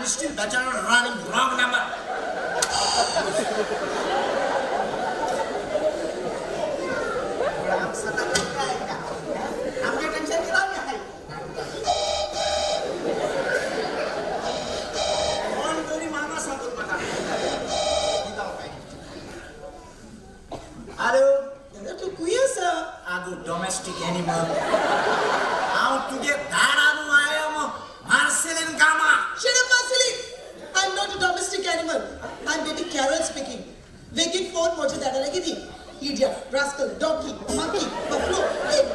Still bachelor running wrong number. आमगे tension कित्याक घेताय? कोण तरी मामा सांगून म्हाका. हॅलो. दादा, तूं खंय आसा? आगो डोमेस्टीक एनिमल, हांव तुगे दारानू I am Marceline Gama. Shut up, Marceline! I'm not a domestic animal. I'm baby Carol speaking. वेगीन phone म्हज्या दादाला किती? Idiot, rascal, donkey, monkey, buffalo, pig.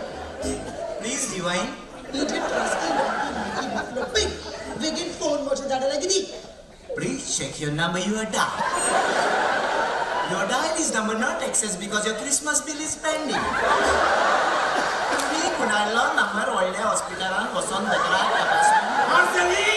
Please divine. Idiot, rascal, donkey, monkey, buffalo, pig. वेगीन phone म्हज्या दादाला किती? Please check your number you are dial. Your dial is number not access because your Christmas bill is pending. तुम्ही कुणालो number व्हडल्या हॉस्पिटलान वचोन दोतोराक तपासून. Marceline!